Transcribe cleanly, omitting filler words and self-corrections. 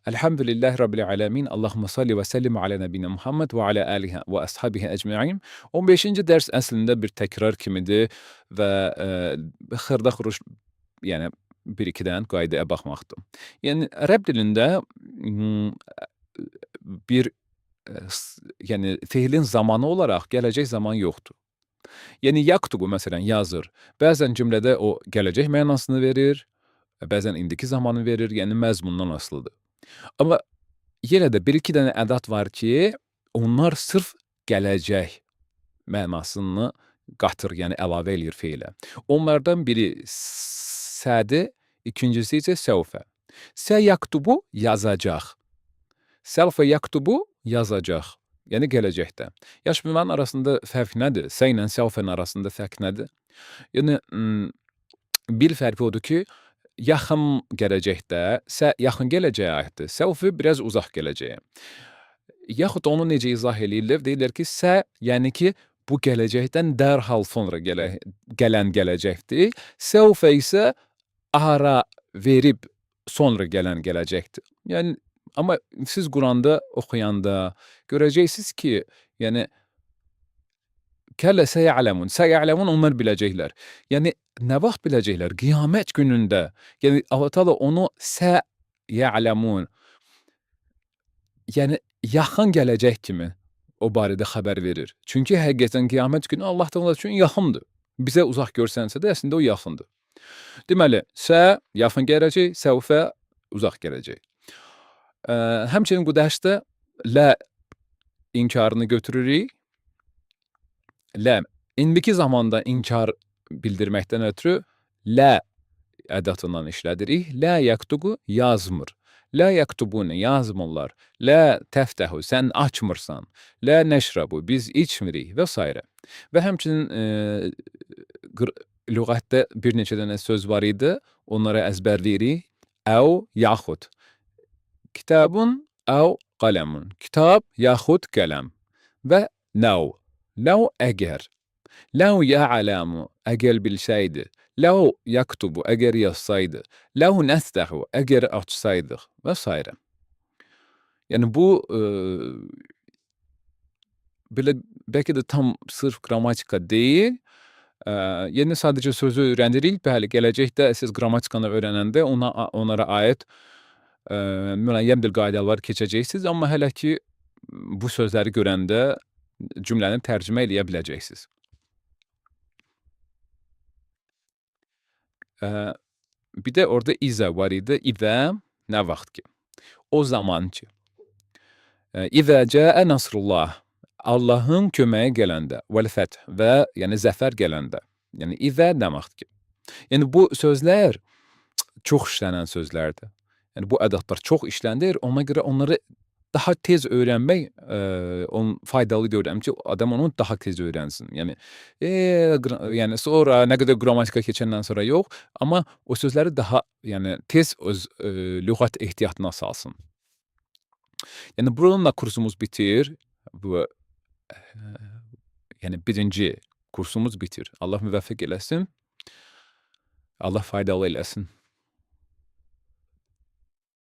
Elhamdülillahi Rabbil alemin. Allahümme salli və səllim alə nəbiyina Muhammed və alə alihi və ashabihi ecmain. 15-ci dərs əslində bir təkrar kimidir və xırda-xuruş, yəni bir-iki dənə qaydaya baxmaqdır. Yəni ərəb dilində bir yəni feilin zamanı olaraq gələcək zaman yoxdur. Yəni yaktubu məsələn yazır. Bəzən cümlədə o gələcək mənasını verir, bəzən indiki zamanı verir, yəni məzmundan asılıdır. Amma yenə də bir-iki dənə ədat var ki, onlar sırf gələcək mənasını qatır, yəni əlavə eləyir feilə. Onlardan biri sədir, ikincisi isə səvfə. Sə yaktubu yazacaq. Səvfə yaktubu yazacaq. Yəni gələcəkdə. Yaş bunların arasında fərq nədir? Sə ilə səvfənin arasında fərq nədir? Yəni bir fərqi odur ki, yaxın gələcəkdə sə yaxın gələcəyə aiddir. Səvfə biraz uzaq gələcəyə. Yaxud onu necə izah eləyirlər? Deyirlər ki, sə, yəni ki, bu gələcəkdən dərhal sonra gələn gələcəkdir. Səvfə isə ara verib sonra gələn gələcəkdir. Yəni amma siz Quranda oxuyanda görəcəksiniz ki, yəni kəllə səyələmun, səyələmun onlar biləcəklər. Yəni nə vaxt biləcəklər? Qiyamət günündə. Yəni Allah Taala onu səyələmun, yəni yaxın gələcək kimi o barədə xəbər verir. Çünki həqiqətən qiyamət günü Allah Taala üçün yaxındır. Bizə uzaq görsənsə də əslində o yaxındır. Deməli, sə yaxın gələcək, səvfə uzaq gələcək. Həmçinin bu dərsdə lə inkarını götürürük. Lə indiki zamanda inkar bildirməkdən ötürü lə ədətından işlədirik. Lə yaktubu yazmır. Lə yaktubune yazmırlar. Lə təftəhu sən açmırsan. Lə nəşrabu biz içmirik və s. Və həmçinin lüğətdə bir neçə dənə söz var idi. Onları əzbərləyirik. Əv yaxud. Kitabun əv qələmun. Kitab yaxud qələm. Və nəv. Ləv əgər. Ləv ya'lamu əgər bilsəydi. Ləv yaktubu əgər yazsaydı. Ləv nəftəhu əgər açsaydıq və s. Yəni bu belə bəlkə də tam sırf qrammatika deyil. Yəni sadəcə sözü öyrənirik. Bəli, gələcəkdə siz qrammatikanı öyrənəndə onlara aid müəyyən bir qaydalar keçəcəksiniz, amma hələ ki bu sözləri görəndə cümləni tərcümə eləyə biləcəksiniz. Bir də orada izə var idi. İzə nə vaxt ki? O zaman ki. İzə cəə nasrullah. Allahın köməyi gələndə, vəl fəth və yəni zəfər gələndə. Yəni izə nə vaxt ki? Yəni bu sözlər çox işlənən sözlərdir. Yəni bu ədətlər çox işlənir. Ona görə onları daha tez öyrənmək on faydalı görürəm ki, adam onu daha tez öyrənsin. Yəni yəni sonra nə qədər qrammatika keçəndən sonra yox, amma o sözləri daha yəni tez öz lüğət ehtiyatına salsın. Yəni bununla kursumuz bitir. Bu yəni birinci kursumuz bitir. Allah müvəffəq eləsin. Allah faydalı eləsin.